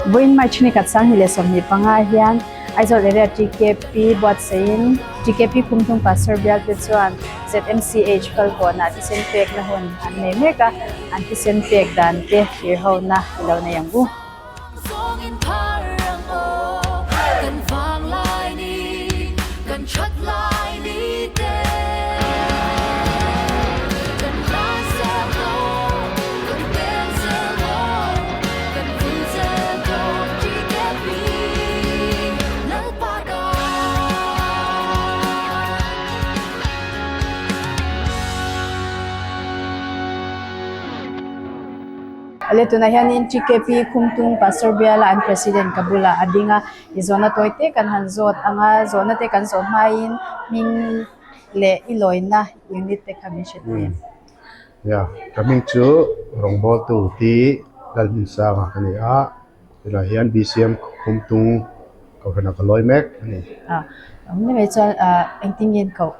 Vawiin March ni khat 2025 hian Aizawl Area TKP buatsaihin TKP Khumtung Pastor bialte chuan ZMCH Falkawnah thisen pekna hun an nei mek a, an thisen pek dan te tirhona i lo nei ang u. Ale tunah hianin TKP Khumtung Pastor biala an President ka bulah a ding a i zawhna tawi te kan han zawt ang a zawhna te kan zawh hmain hming leh i lawina unit te kha min hre thei em? Ya, ka hming chu rawngbawltu ti Lalhmunsanga ka ni a, tunah hian BCM Khumtung Kohhranah ka lawi mek a ni. A, awm ni mai chuan engtin nge an koh?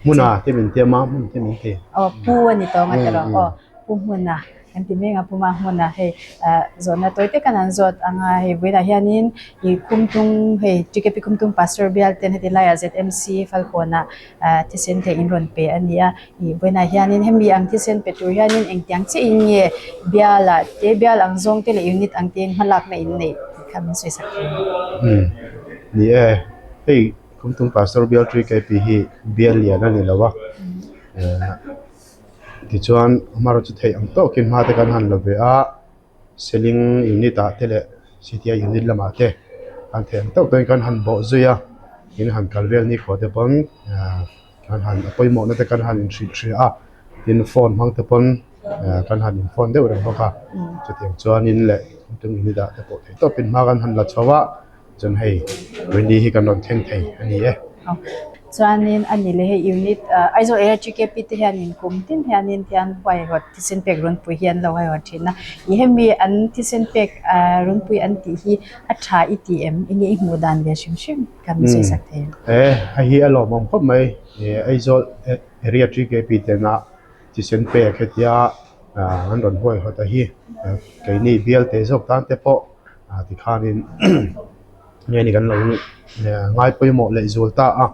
Hmuna te min tiam a, hmun te min ti. Aw, pu a ni tawng a ti rawh. Aw, pu hmuna kan ti mek a, pu mah hmuna hei ah zawhna tawi te kan han zawt ang a, hei vawiinah hianin ih Khumtung hei TKP Khumtung Pastor bial ten heti laiah ZMC Falkawnah ah thisen te in rawn pe a ni a, ih vawiinah hianin hemi ang thisen pe tur hianin engtiang chiah in nge bialah te bial ang zawng te leh unit ang te in hmalakna in neih tih kha min sawi sak thei ang. Umm ni e, hei Khumtung Pastor bial TKP hi bial lian a ni lo a, tichuan hmar chu theih ang tawkin hma te kan han la ve a, Seling unit ah te leh CTI unit lamah te kan theih ang tawk tawkin kan han bawh zui a, in han kal vel nikhua te pawn kan han a pawimawhna te kan han inhrilh hria a, tin phone hmang te pawn kan han in phone deuh reng bawk a, chutiang chuanin leh Khumtung unit ah te pawh theih tawpin hma kan han la chho a. Chuan hei Wendy hi kan rawn thleng thei a ni e. Chuanin a ni leh hei unit Aizawl area TKP te hianin kum tin hianin tian huaihawt thisen pek runpui hi an lo huaihawt thin a. Ih hemi an thisen pek runpui an tih hi a tha i ti em? Enge i hmuh dan ve hrim hrim kha min sawi sak thei em? E hei hi a lawmawm khawp mai. Aizawl area TKP tena thisen pek hetia an rawn huaihawt a hi keini bial te zawk tan te pawh ah tikhanin nge ni kan lo ngai pawimawh leh zual ta a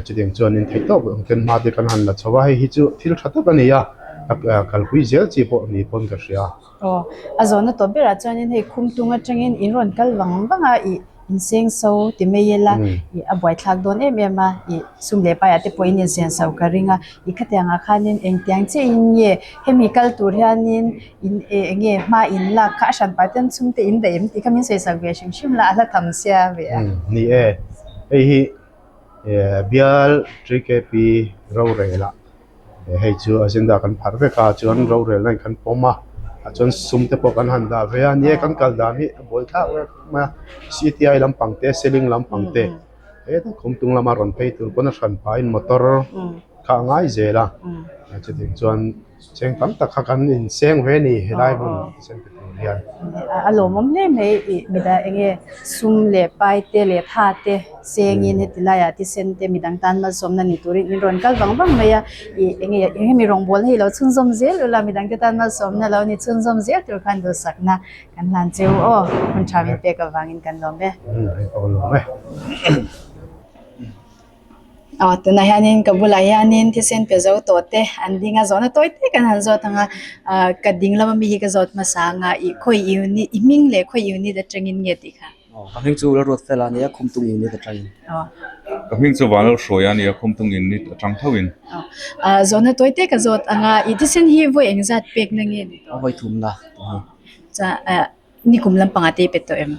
chutiang chuanin theih tawp ang ten hma te kan han la chho a hei hi chu thil tha tak a ni a kalpui zel chi pawh ni pawn ka hria. Aw a zawhna tawp berah chuanin hei khumtung atangin in rawn kal vang vang a ih inseng so ti mai ila ih a buaithlak dawn em em a ih sum leh paiah te pawhin insian so ka ring a ih khatiangah khanin engtiang chiahin nge hemi kal tur hianin In eh eng nge hma in lak kha a hran pah ten chhungte in daih em tih kha min sawi sak ve hrim hrim la a hla tham sia ve a. Ni e, hei hi eh bial TKP rorel ah hei chu agenda kan pharh vek a chuan rorel na in kan pawm a ah chuan sum te pawh kan han dah ve a ni e kan kal dan hi a buai thlak vek mai a CTI lampang te seling lampang te heta khumtung lama rawn phei tur pawn a hran pahin motor kha a ngai zel a chutiang chuan. Cheng tam tak kha kan inseng ve a ni helai hmun thisen pe tur hian. A lawmawm hle mai ih mida enge sum leh pai te leh tha te sengin heti laiah thisen te midang tan malsawmna ni turin in rawn kal vang vang mai a ih enge hemi rawngbawlna hi lo chhunzawm zel ula midang te tan malsawmna lo ni chhunzawm zel tur khan duhsakna kan hlan cheu aw hun tha min pek avangin kan lawm e. Lawm e. Aw tunah hianin ka bulah hianin thisen pe zo tawh te an ding a zawhna tawi tak an han zawt ang a ah ka ding lama mi hi ka zawt hmasa ang a ih khawi unit i hming leh khawi unit atangin nge tih kha. Aw ka hming chu Lalruat Fela a nia Khumtung unit atangin. Aw. Ka hming chu Vanlalhruaia a nia Khumtung unit atang tho in. Aw ah zawhna tawi tak ka zawt ang a ih thisen hi vawi engzat pekna nge ni tawh? A vawi thumna tih hi. Chuan ah Nikum lampangah te i pe tawh em?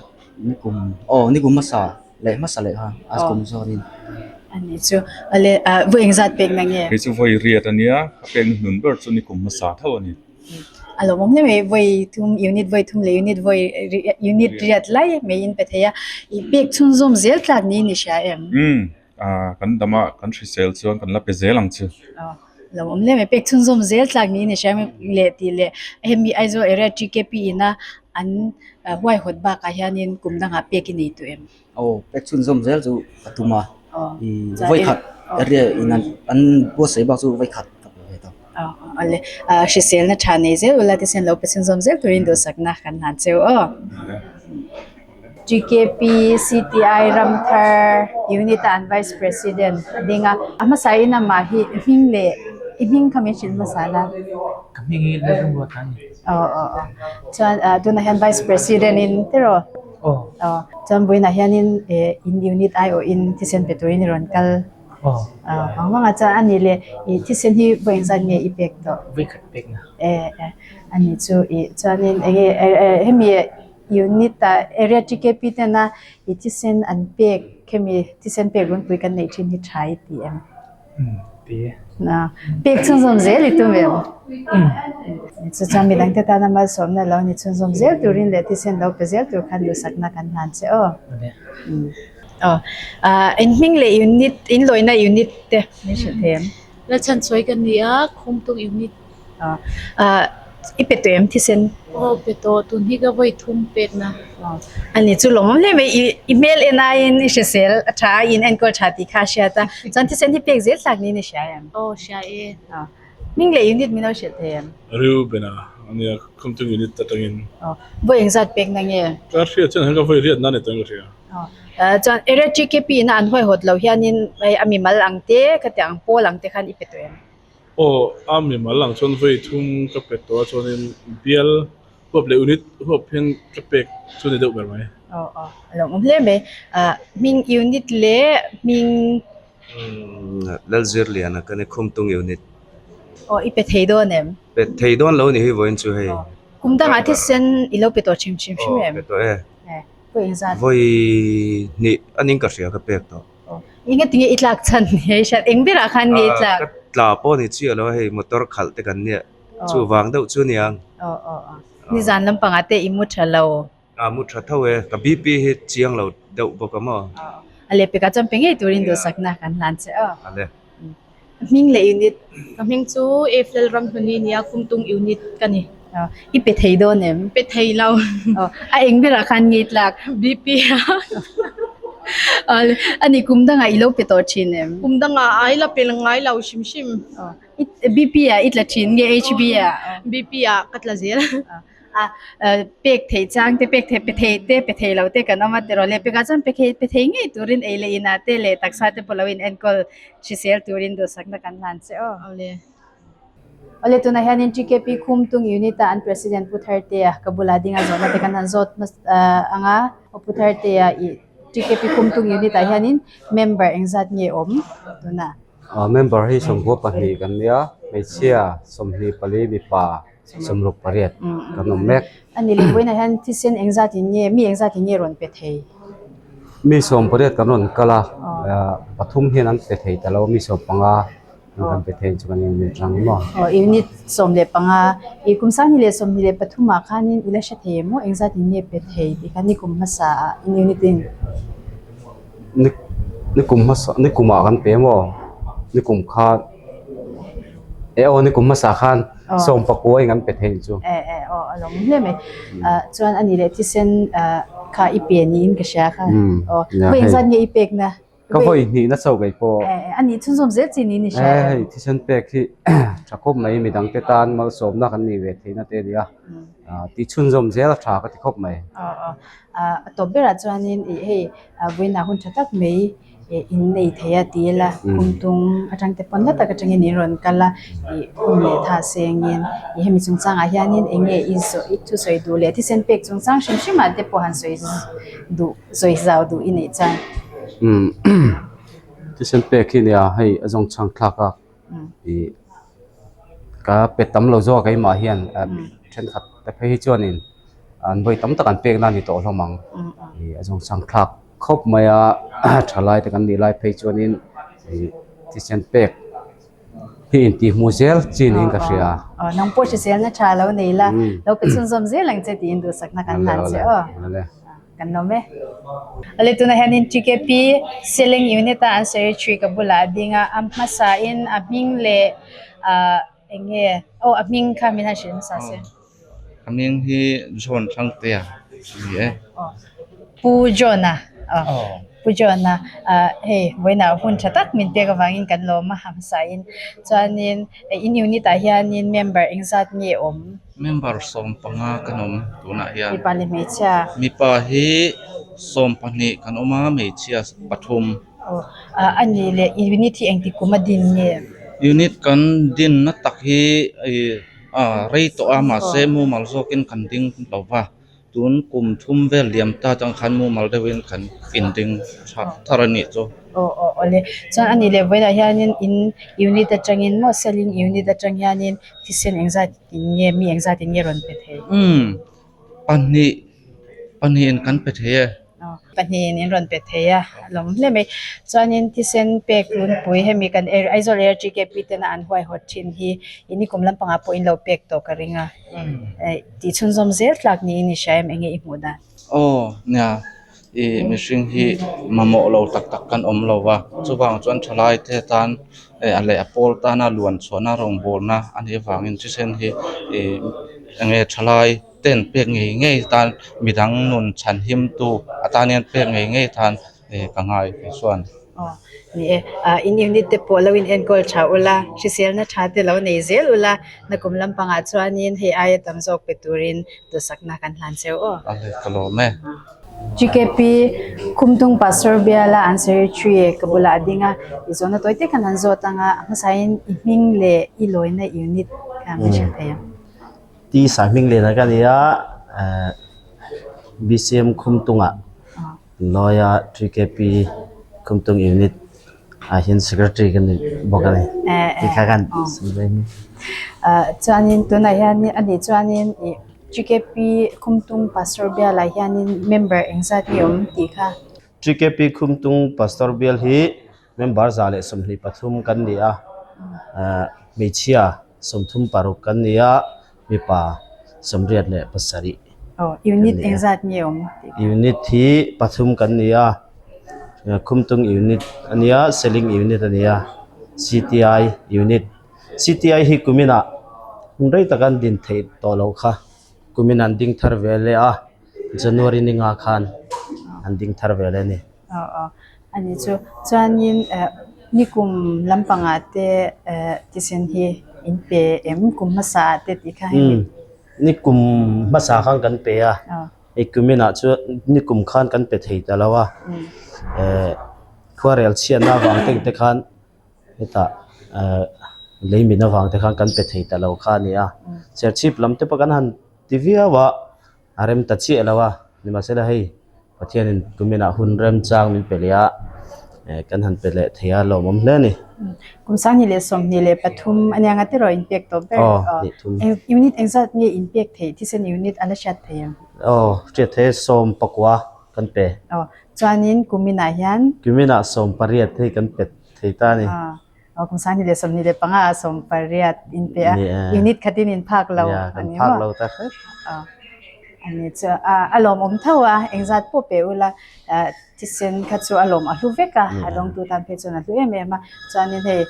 Nikum, aw nikum hmasa leh hmasa leh kha a kum zawnin. A ni chu, ale vawi engzat pek na nge? Kei chu vawi riat a nia, ka pek na hnun ber chu nikum hmasa tho a ni. A lawmawm hle mai, vawi thum unit vawi thum leh unit vawi unit riat lai mai in pe thei a, i pek chhunzawm zel tlak niin i hria em? Umm, Kan dam a, kan hrisel chuan kan la pe zel ang chu. Lo awm hle mai, pek chhunzawm zel tlak niin i hria leh tih leh hemi Aizawl area TKP ina an huaihawt bakah hianin kum dangah pek i nei tawh em? Aw, pek chhunzawm zel chu ka tum a, vawikhat area in an buatsaih bak chu vawikhat ka pe ve tawh. Aw awle, hriselna tha nei zel ula tichuan lo pe chhunzawm zel turin duhsakna kan hlan cheu aw. TKP CTI Ramthar unit a an vice president a ding a a hmasa in amah hi hming leh i hming kha min hrilh hmasa la. Ka hming hi Lalremruat a ni. Aw aw aw chuan ah tunah hian vice president in tiraw? Aw. Aw chuan vawiinah hianin eh in unit aiawhin thisen pe turin i rawn kal. Aw. Aw vang vang a chuan a nih leh ih thisen hi vawi engzat nge i pek tawh? Vawikhat pek na. Eh eh a nih chu ih chuanin eng nge eh eh hemi unit ah area TKP tena ih thisen an pek hemi thisen pek runpui kan neih thin hi tha i ti em? Umm ti e. Pek chhunzawm zel i tum em? Chu chuan midangte tana malsawmna lo ni chhunzawm zel turin leh thisen lo pe zel tur khan duhsakna kan hlan che aw. Aw in hming leh unit in lawina unit te min hrilh thei em? Lalchhanchhuai ka ni a, Khumtung unit. I pe tawh em thisen? Aw pe tawh, tun hi ka vawi thum pekna. A ni chu lawmawm hle mai, i hmel en aiin i hrisel a tha a, i in enkawl tha tih kha a hriat a, chuan thisen hi pek zel tlak niin i hria em? Aw hria e. Hming leh unit min lo hrilh thei em? Reuben-a a nia, Khumtung unit atangin. Aw, vawi engzat pekna nge? Ka hriat chuan han ka vawi riat nan ni tawh in ka hria. Chuan area TKP ina an huaihawt lo hianin a mimal ang te, khatiang ang pawl ang te khan i pe tawh em? Aw, a mimal ang chuan vawi thum ka pe tawh a chuanin bial huap leh unit huap hian ka pek chu ni deuh ber mai. Aw aw, a lo awm hle mai. Ah hming unit leh hming. Lalzirliana ka ni Khumtung unit. Aw, i pe thei dawn em? Pe thei dawn lo ni hi vawiin chu hei. Kum dangah thisen i lo pe tawh chim chim hrim em? Aw, pe tawh e. Vawi engzat? Vawi hnih a ning ka hria ka pek tawh. Eng tinge i tlak chhan ni hei hriat eng berah khan nge i tlak? Ka tla pawh ni chiah lo hei motor khalh te kan nia chuvang deuh chu niang. Aw aw aw nizan lampangah te i mu tha lo. A mu tha tho e ka BP hi chiang lo deuh bawk a maw. A lehpekah chuan pe ngei turin duhsakna kan hlan che aw. Ale. Hming leh unit. Ka hming chu Eflel Ramhluni nia Kumtung unit ka ni. I pe thei dawn em? Pe thei lo. A eng berah khan nge tlak? BP a. A ni kum dangah i lo pe tawh thin em? Kum dangah ai la pe ngai lo hrim hrim. BP ah i tla thin nge HB ah? BP ah ka tla zel. A pek theih chang te pek theih pe thei te pe thei lo te kan awm a tiraw leh pekah chuan pe thei pe thei ngei turin ei leh inah te leh taksa te pawh lo in enkawl hrisel turin duhsakna kan hlan che aw. Awle. Awle tunah hianin TKP Khumtung unit a an president Pu Thartea ka bulah dinga zawhna te kan han zawt hmasa ang a, Pu Thartea ih TKP Khumtung unit ah hianin member engzat nge awm tunah? Member hi 22 kan nia, hmeichhia 24 mipa 68 kan awm mek. A ni leh vawiinah hian thisen engzat in nge mi engzat in nge rawn pe thei? Mi 80 kan rawn kal a, pathum hian an pe thei ta lo, mi 15 kan pe thei chu kan inmil tlang maw? Aw unit 15 i kum 2023 ah khanin i la hre thei em maw engzat in nge pe thei tih kha ni kum hmasa ah in unit in? Ni ni kum hmasa ni kumah kan pe maw? Ni kum khan e aw ni kum hmasa khan 19 in kan pe thei chu. E e aw a lawm hle mai. Ah chuan a ni leh thisen ah kha i pe niin ka hria kha. Aw vawi engzat nge i pek na? Ka vawi hnih na chauh kei pawh. E e a nih chhunzawm zel chi niin i hria em? E hei thisen pek hi tha khawp mai midangte tan malsawmna kan nih ve theihna te a ni a. Ah tih chhunzawm zel a tha ka ti khawp mai. Aw aw Ah a tawp berah chuanin ih hei vawiinah hun tha tak mai in nei thei a ti ila Khumtung atang te pawn la tak atangin in rawn kal a ih hun leh tha sengin ih hemi chungchangah hianin eng nge i zawh i thusawi duh leh thisen pek chungchang hrim hrim ah te pawh han sawi duh sawi zau duh i neih chuan. Umm thisen pek hi nia hei a zawng chhang thlak a ih ka pe tam lo zawk a keimah hian thenkhat te phei hi chuanin. An vawi tam tak an pek na a ni tawh hlawm ang. Ih a zawng chhang thlak khawp mai a thalai te kan nih lai phei chuanin ih thisen pek hi intih hmuh zel chi niin ka hria. Aw nang pawh hriselna tha lo nei la lo pe chhunzawm zel ang che tiin duhsakna kan hlan che aw. Kan lawm e. Ale tunah hianin TKP Selling Unit a an secretary ka bulah a ding a a hmasain a hming leh ah eng nge aw a hming kha min han hrilh hmasa se. A hming hi John Thangtea a ni e. Pu John-a aw Pu John-a ah hei vawiinah hun tha tak min pek avangin kan lawm a hmasa-in chuanin in unit ah hianin member engzat nge awm? Member 15 kan awm tunah hian. Mipa leh hmeichhia. Mipa hi. 12 kan awm a, hmeichhia pathum. Aw, a nih leh unit hi engti kum a din nge? Unit kan dinna tak hi ih rei tawh a mahse mumal zawkin kan ding lo va. Tun kum thum vel liam ta atang khan mumal deuhin kan inding tha thar a nih chu. Aw aw awle. Chuan a nih leh vawiinah hianin in unit atangin maw selling unit atang hianin thisen engzat in nge mi engzat in nge rawn pe thei? Umm pahnih pahnihin kan pe thei e. Aw pahnihin in rawn pe thei a a lawm hle mai. Chuanin thisen pek runpui hemi kan Aizawl Air TKP tena an huaihawt thin hi in i kum lampangah pawh in lo pek tawh ka ring a. Tih chhunzawm zel tlak niin i hria em enge i hmuh dan? Aw nia i mihring hi mamawh lo tak tak kan awm lo va chuvang chuan thalai te tan a leh a pawl tana luan chhuahna rawngbawlna a nih avangin thisen hi ih enge thalai ten pek ngei ngei tan midang nun chhanhim tu atan hian pek ngei ngei tan ka ngai kei chuan. Aw ni e, ah in unit te pawh lo in enkawl tha ula, hriselna tha te lo nei zel ula, nakum lampangah chuanin hei aia tam zawk pe turin duhsakna kan hlan cheu aw. A le ka lawm e. GKP Khumtung Pastor biala an secretary ka bulah a ding a, i zawhna tawi te khan an zawt anga a hmasain i hming leh i lawina unit kha an hre thei ang. Ti sa hming lehna ka ni a, BCM Khumtungah Lawia TKP Khumtung Unit ah hian Secretary ka ni bawk a ni. Ti kha khan sawi ve ni. Chuanin tunah hianin a nih chuanin ih TKP Khumtung Pastor bialah hianin member engzat nge awm tih kha. TKP Khumtung Pastor bial hi member 123 kan ni a, hmeichhia 36 kan ni a, mipa 87 Aw, unit engzat nge awm tih kha? Unit hi pathum kan ni a, Khumtung unit a nia, Seling unit a nia, CTI unit. CTI hi kuminah hun rei taka an din theih tawh loh kha, kumin an ding thar ve leh a, January ni nga khan an ding thar ve leh a ni. Aw aw, a ni chu. Chuanin eh nikum lampangah te eh thisen hi in pe em kum hmasa ah te tih kha hemi? Umm, nikum hmasa khan kan pe a, hei kuminah chuan nikum khan kan pe thei ta lo a, eh khuarel chhiatna avang teng te khan hetah eh lei min avang te khan kan pe thei ta lo kha a ni a, Serchhip lam te pawh kan han ti viau a. A rem ta chiah lo a, nimahsela hei Pathianin kuminah hun remchang min pe leh a, kan han pe leh thei a lawmawm hle a ni. Kum 2023 a nia nga tiraw inpek tawh ber? Aw, nih thum. Unit engzat nge inpek theih thisen unit a la hriat thei ang? Aw, hriat thei e, 19 kan pe. Aw, chuanin kuminah hian? Kuminah 18 hei kan pe thei ta a ni. Aw kum 2025 ah 18 in pe a, unit khatin in phak lo a ni maw? Phak lo ta hret. A ni chu a lawmawm tho a, engzat pawh pe ula thisen kha chu a lawm a hlu vek a, a lawngtu tan phei chuan a hlu em em a, chuanin hei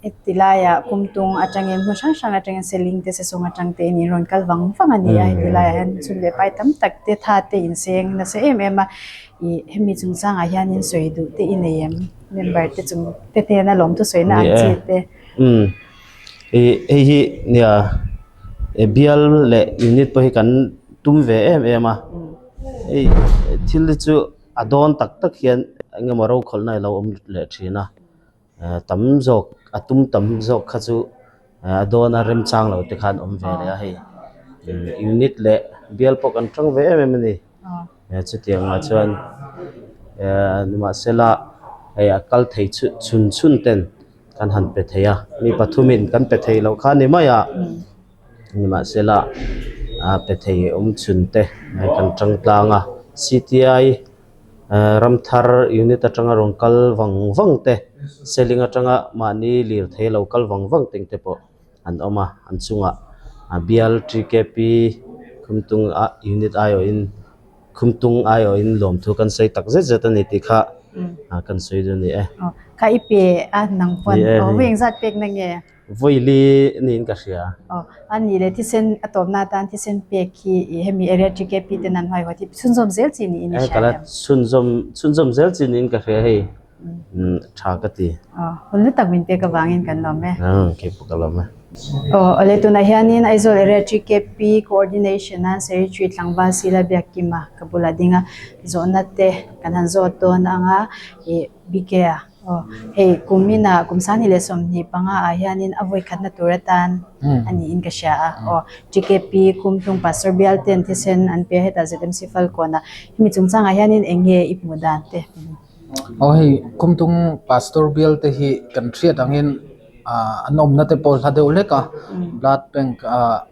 heti laiah kumtung atangin hmun hrang hrang atangin seling te sesawng atang te in rawn kal vang vang a ni a, heti laiah hian chhun leh pai tam tak te tha te inseng nasa em em a, ih hemi chungchangah hianin sawi duh te i nei em? Member te chung te hnena lawmthu sawina ang chi te. Umm ih hei hi nia bial leh unit pawh hi kan tum ve em em a hei thil hi chu a dawn tak tak hian eng emaw rokhawlhna a lo awm leh thin a tam zawk a tum tam zawk kha chu a dawna remchang lo te khan awm ve leh a hei unit leh bial pawh kan tang ve em em a ni. Chutiangah chuan nimahsela hei a kal thei chhun chhun ten kan han pe thei a, mi pathumin kan pe thei loh kha a ni mai a, nimahsela a pe thei awm chhun te kan tang tlang a, C_T_I Ramthar unit atanga rawn kal vang vang te, Seling atanga mahni lirthei lo kal vang vang teng te pawh. an awm a an chungah a bial TKP Khumtung ah unit aiawhin Khumtung aiawhin lawmthu kan sawi tak zet zet a ni tih kha ah kan sawi dawn a ni e. Aw kha i pe a nang pawn aw vawi engzat pek na nge? Vawi li niin ka hria. Aw a nih leh thisen a tawpna atan thisen pek hi i hemi area TKP ten an hmai huat hi chhunzawm zel chi niin i hria em? Chhunzawm chhunzawm zel chi niin ka hria hei. tha ka ti. Aw, hun hlu tak min pek avangin kan lawm e. Umm, keipawh ka lawm e. Aw, awle tunah hianin Aizawl Area TKP Coordination a Secretary Tlangval Sila Biakkima ka bulah ding a, zawhna te kan han zawt dawn ang a, ih BK a aw hei kum inah kum 20 leh 25 ah hianin a vawi khatna tur atan a niin ka hria a, aw TKP Kumtlung Pastor Bial ten thisen an pe a hetah ZMC Falkawnah hemi chungchangah hianin eng nge i hmuh dan te? Aw hei Kumtlung Pastor Bial te hi kan hriat angin ah an awmna te pawh hla deuh hlek a blood bank ah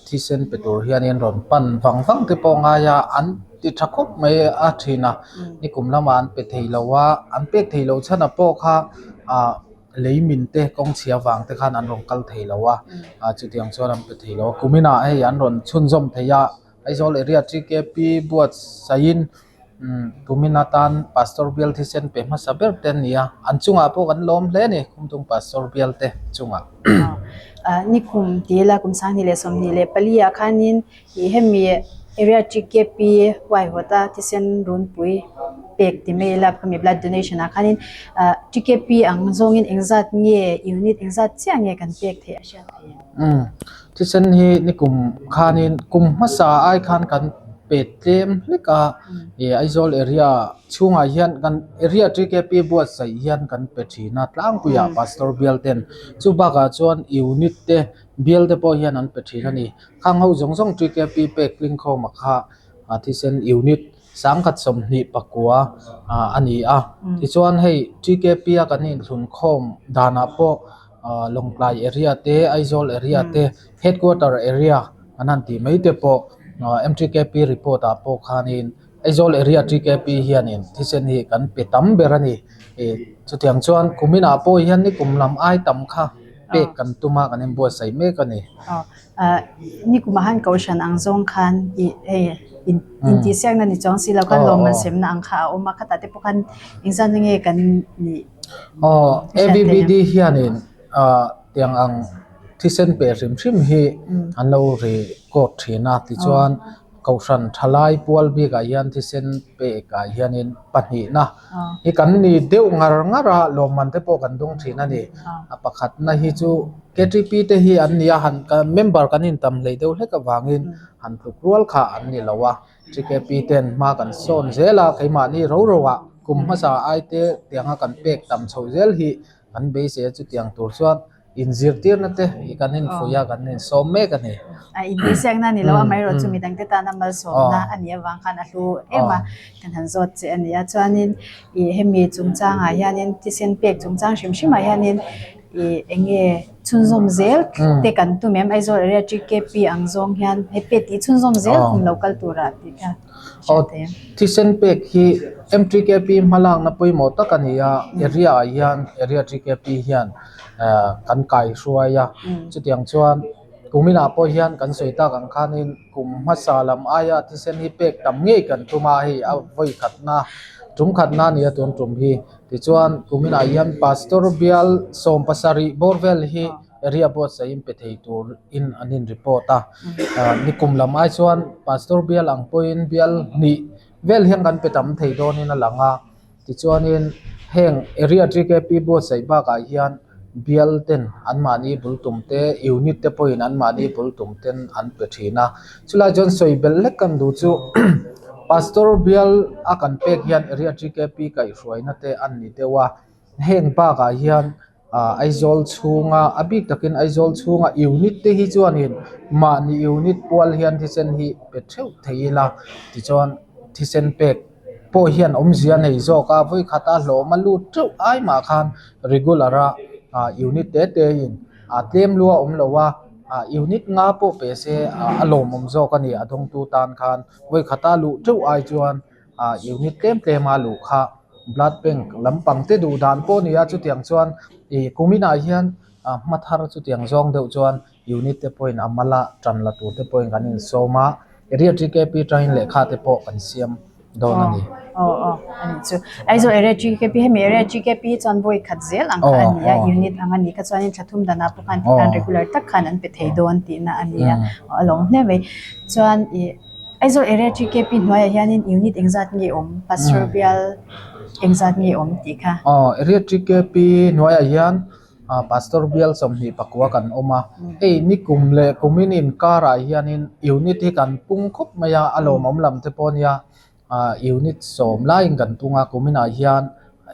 thisen pe tur hianin rawn pan vang vang te pawh a ngai a an ti tha khawp mai a thin a nikum lamah an pe thei lo a an pek thei loh chhan ah pawh kha ah lei min te kawng chhia vang te khan an rawn kal thei lo a ah chutiang chuan an pe thei lo a kumin ah hei an rawn chhunzawm thei a Aizawl area TKP buatsaihin Tumin atan Pastor bial thisen pe hmasa ber te an ni a, an chungah pawh kan lawm hle a ni, Khumtung Pastor bial te chungah. Nikum tih ila kum 2024 ah khanin ih hemi area TKP huaihawta thisen runpui pek ti mai ila khami blood donation ah khanin TKP ang zawngin engzat nge unit engzat chiah nge kan pek theih a hriat theih em? Thisen hi nikum khanin kum hmasa ai khan kan pe tlem hlek a, ih Aizawl area chhungah hian kan area TKP buatsaih hian kan pe thin a tlangpuiah pastor bial ten chu bakah chuan unit te bial te pawh hian an pe thin a ni. Khang ho zawng zawng TKP pek tling khawm a kha a thisen unit 124 a ni a tichuan hei TKP a kan inthlun khawm danah pawh. Lawngtlai area te Aizawl area te headquarter area an han tih mai te pawh M_T_K_P report ah pawh khanin Aizawl area T_K_P hianin thisen hi kan pe tam ber a ni ih chutiang chuan kum inah pawh hian ni kum lam ai tam kha pek kan tum a kan inbuatsaih mek a ni. Nikumah han kohhran ang zawng khan ih hei intihsiakna ni chuang si lo khan lawmman semna ang kha a awm a khatah te pawh khan engzat nge kan nih. Aw ABBD hianin ah tiang ang thisen pe hrim hrim hi an lo record thin a tichuan kohhran thalai pual bikah hian thisen pekah hianin pahnihna hi kan ni deuh ngar ngar a lawmman te pawh kan dawng thin a ni a pakhatna hi chu K_T_P te hi an ni a han member kan intam hleih deuh hlek avangin han tluk rual kha an ni lo a. TKP ten hma kan sawn zel a, keimahni ro ro ah kum hmasa ai te tianga kan pek tam chhoh zel hi kan beisei a, chutiang tur chuan inzirtirna te hi kan infuih a, kan insawm mek a ni. A inbihsiakna a ni lo a, amaherawhchu midangte tana malsawmna a nih avang khan a hlu em a, kan han zawt che a ni a. Chuanin ih hemi chungchangah hianin thisen pek chungchang hrim hrimah hianin ih eng nge chhunzawm zel te kan tum em Aizawl area TKP ang zawng hian he pet tih chhunzawm zel kum lo kal tura tih kha hriat theih em? Thisen pek hi MTKP hmalakna pawimawh tak a ni a, area ah hian area TKP hian kan kaihruai a, chutiang chuan kuminah pawh hian kan sawi tak ang khanin kum hmasa lam aia thisen hi pek tam ngei kan tum a, hei a vawi khatna tum khatna a ni a tun tum hi. Tichuan, kuminah hian Pastor bial 70 bawr vel hi area buatsaih pe thei turin an in report a. Nikum lam ai chuan Pastor bial ang pawhin bial hnih vel hian kan pe tam thei dawnin a lang a. Tichuanin heng area TKP buatsaih bakah hian bial ten anmahni bul tum te, unit te pawhin anmahni bul tum ten an pe thin a. Chulai chuan sawi belh hlek kan duh chu Pastor bial a kan pek hian area TKP kaihhruaina te an ni deuh a, heng bakah hian ah Aizawl chhunga a bik takin Aizawl chhunga unit te hi chuanin mahni unit pual hian thisen hi pe theuh thei ila tichuan thisen pek pawh hian awmzia a nei zawk a, vawikhat a hlawm a lut teuh ai mah khan regular a ah unit te te in ah tlem lua awm lo a ah unit nga pawh pe se ah a lawmawm zawk a ni a dawngtu tan khan vawikhat a luh teuh ai chuan ah unit tlem tlem a luh kha blood bank lampang te duh dan pawh a ni a chutiang chuan ih kuminah hian ah hma thar chutiang zawng deuh chuan unit te pawhin a mal a tan la tur te pawhin kan insawm a area TKP atangin lehkha te pawh kan siam dawn a ni. Aw aw a nih chu. Aizawl area TKP hemi area TKP hi chuan vawi khat zel ang kha a ni a unit ang a ni kha chuanin thla thum danah pawh khan tikhan regular tak khan an pe thei dawn tihna a ni a a lawm hle mai. Chuan ih Aizawl area TKP hnuaiah hianin unit engzat nge awm Pastor bial. Engzat nge awm tih kha? Aw, Area TKP hnuaiah hian Pastor bial 24 kan awm a. Hei nikum leh kumin inkarah hianin unit hi kan pung khawp mai a, a lawmawm lam te pawh a nia. Unit sawm laiin kan pung a, kuminah hian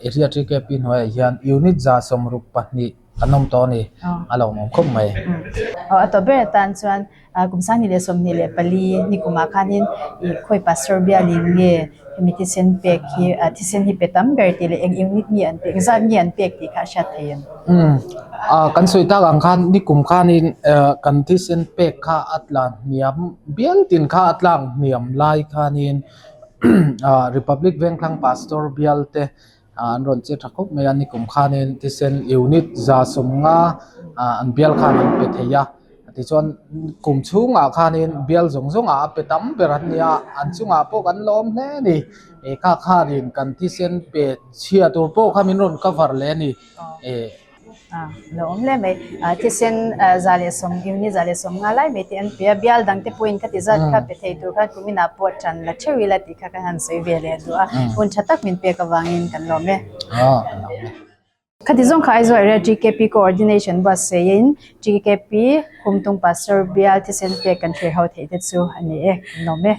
Area TKP hnuaiah hian unit 162 kan awm tawh a ni, a lawmawm khawp mai. Aw, a tawp ber atan chuan kum 2024 nikumah khanin i khawi Pastor bialin nge hemi thisen pek hi thisen hi pe tam ber tih leh eng unit nge an pek, engzat nge an pek tih kha a hriat thei em? Umm, kan sawi tak ang khan nikum khanin kan thisen pek kha a tlan hniam bial tin kha a tlang hniam lai khanin Republic Vengthlang Pastor bial te an rawn che tha khawp mai a, nikum khanin thisen unit 150 an bial khan an pe thei a, tichuan kum chhungah khanin bial zawng zawngah a pe tam ber an ni a, an chungah pawh kan lawm hle a ni, he kha khanin kan thisen pe chhia tur pawh kha min rawn cover leh a ni. Lo awm hle mai. Thisen 110, unit 150 lai mai te an pe a, bial dang te pawhin khati zat kha pe thei tur khan kuminah pawh tan la theuh ila tih kha kan han sawi ve leh duh a, hun tha tak min pek avangin kan lawm e. Khati zawng kha Aizawl Area TKP Coordination buatsaih-in TKP Khumtung Pastor bial thisen pek kan thlir ho theih te chu a ni e, kan lawm e.